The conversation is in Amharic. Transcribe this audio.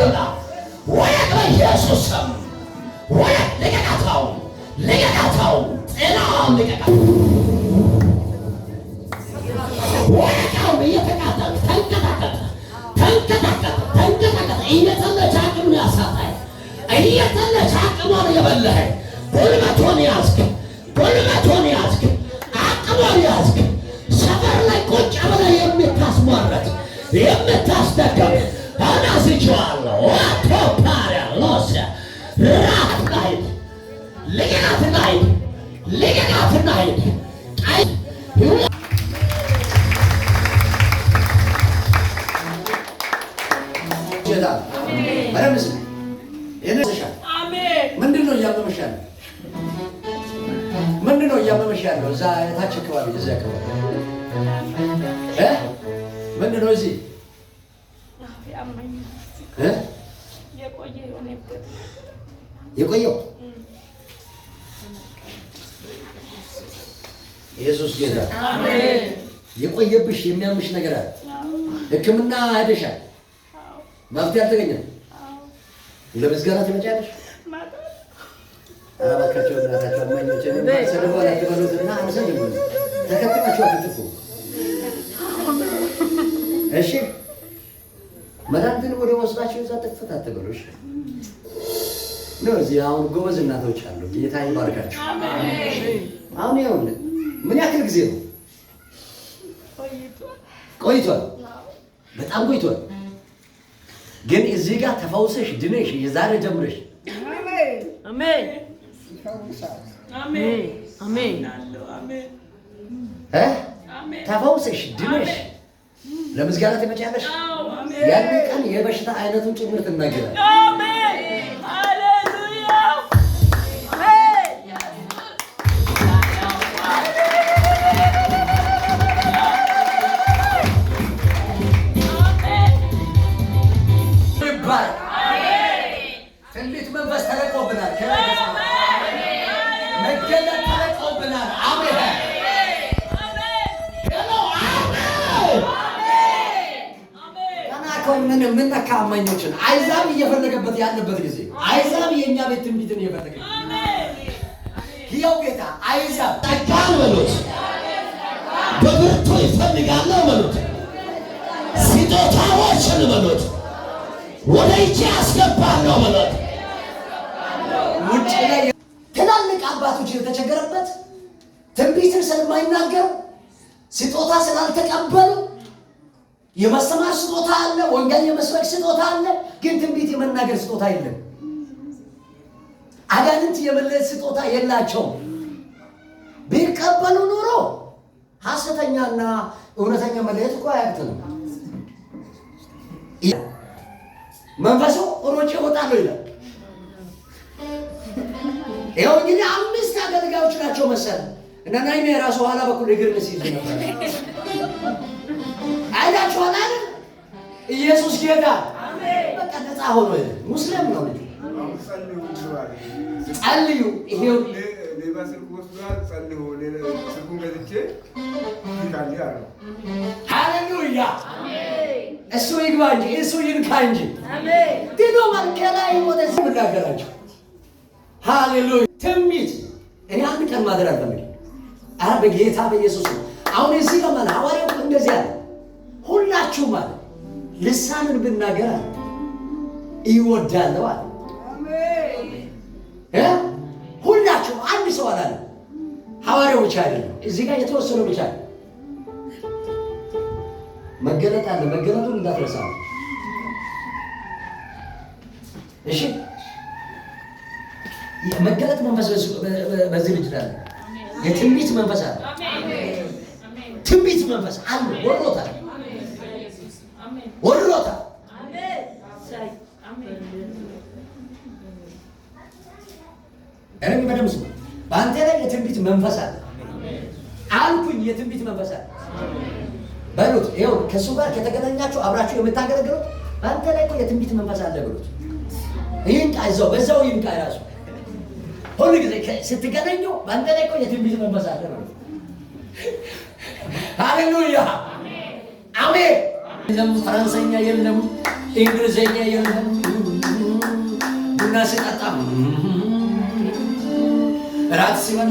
ይውጣ። ወደቅ በኢየሱስ ስም ወደቅ። ልቀቃታው፣ ልቀቃታው፣ ጤናዋን ልቀቃት። ወደቃውን እየተቃጠልክ ተንቀጣቀጥ፣ ተንቀጣቀጥ፣ ተንቀጣቀጥ። እየተለች አቅም ያሳጣኝ፣ እየተለች አቅሟን የበላህ፣ ጉልበቷን ያዝክ፣ ጉልበቷን ያዝክ፣ አቅሟን ያዝክ። ሰፈር ላይ ቁጭ ብለህ የምታስሟረት፣ የምታስደግም አናስቼዋለሁ። ቶፓሪያ ሎስ ራት ናይት ልቀቃትና ሂድ፣ ልቀቃትና ሂድ። ጣይ ይችላል። በደንብ ስማ። ይሄን ይዘሻል። ምንድን ነው እያመመሽ ያለው? ምንድን ነው እያመመሽ ያለው? እዛ ታች አካባቢ፣ እዚህ አካባቢ እ ምንድን ነው እዚህ እ የቆየው? ኢየሱስ ጌታ። የቆየብሽ የሚያምሽ ነገር አለ። ሕክምና ሄደሻል፣ መፍትሄ አልተገኘም። ለምስጋና ትመጫለሽ። ኧረ እባካችሁ እናታችሁ አማኞች ሰድቧል አትበሉትና አንሰድቡም። ተከትላችሁ አትጥፉ። እሺ፣ መድኃኒትን ወደ ወስዳችሁ እዛ ጥፍት አትበሉ። እሺ ነው። እዚህ አሁን ጎበዝ እናቶች አሉ። ጌታ ይባርካችሁ። አሁን ይኸውልህ ምን ያክል ጊዜ ነው ቆይቷል? በጣም ቆይቷል። ግን እዚህ ጋር ተፈውሰሽ ድነሽ የዛሬ ጀምረሽ አሜን አሜን። እ ተፈውሰሽ ድነሽ ለምስጋና ትመጪያለሽ። ያን ቀን የበሽታ አይነቱን ጭምር ትናገራለሽ። አሜን ሃሌሉያ። ይባረክ። ትንቢት መንፈስ ተለቆብናል። ከላይ ከሰማይ መገለጥ ተለቆብናል። አሜን። Hello፣ አሜን። ገና እኮ ምን ምን ነካ አማኞችን አይዛብ እየፈለገበት ያለበት ጊዜ፣ አይዛብ የእኛ ቤት ትንቢትን እየፈለገ፣ ሕያው ጌታ አይዛብ ጸጋን በሉት፣ በብርቱ ይፈልጋለሁ በሉት፣ ስጦታዎችን በሉት፣ ወደ እጄ አስገባለሁ በሉት። ውጭ ላይ ትላልቅ አባቶች የተቸገረበት ትንቢትን ስለማይናገሩ፣ ስጦታ ስላልተቀበሉ። የማስተማር ስጦታ አለ፣ ወንጌል የመስበክ ስጦታ አለ፣ ግን ትንቢት የመናገር ስጦታ የለም። አጋንንት የመለየት ስጦታ የላቸውም። ቢቀበሉ ኑሮ ሐሰተኛና እውነተኛ መለየት እኮ አያቅትም። መንፈሱ ሮጬ እወጣለሁ ይላል። ይኸው እንግዲህ አምስት አገልጋዮች ናቸው መሰል እና ናይሜ የራሱ ኋላ በኩል እግር ሲይዙ ነበር። አይታችኋል አይደል? ኢየሱስ ጌታ። በቃ ነፃ ሆኖ ሄደ። ሙስሊም ነው ልጁ። ጸልዩ። ይሄው ሌባ ስልክ ወስዷል። ጸልዩ፣ ስልኩን ገዝቼ ይካል አለው። ሃሌሉያ። እሱ ይግባ እንጂ፣ እሱ ይንካ እንጂ ድኖ ማለት ከላይ ወደዚህ የምናገራቸው። ሃሌሉያ። ትንቢት እኔ አንድ ቀን ማደር አልፈልግም። ኧረ በጌታ በኢየሱስ ነው። አሁን እዚህ ጋር ማለት ሐዋርያው እንደዚህ አለ፣ ሁላችሁ ማለት ልሳንን ብናገር አለ ይወዳለሁ አለ እ ሁላችሁ፣ አንድ ሰው አላለ። ሐዋርያው ብቻ አይደለም። እዚህ ጋር የተወሰኑ ብቻ መገለጥ አለ። መገለጡን እንዳትረሳ። እሺ፣ መገለጥ መንፈስ በዚህ ልጅ ላይ አለ። የትንቢት መንፈስ አለ። ትንቢት መንፈስ አለ። ወሮታል፣ ወሮታል። እኔ በደምብ ስማ። በአንተ ላይ የትንቢት መንፈስ አለ አልኩኝ። የትንቢት መንፈስ አለ በሉት። ይኸው ከእሱ ጋር ከተገናኛችሁ፣ አብራችሁ የምታገለግሉት፣ በአንተ ላይ እኮ የትንቢት መንፈስ አለ በሉት። ይንቃ፣ እዛው በዛው ይንቃ። ራሱ ሁሉ ጊዜ ስትገናኙ በአንተ ላይ እኮ የትንቢት መንፈስ አለ በሉት። ሃሌሉያ አሜን። የለም ፈረንሳይኛ የለም፣ እንግሊዝኛ የለም። ቡና ሲጠጣ፣ እራት ሲበላ።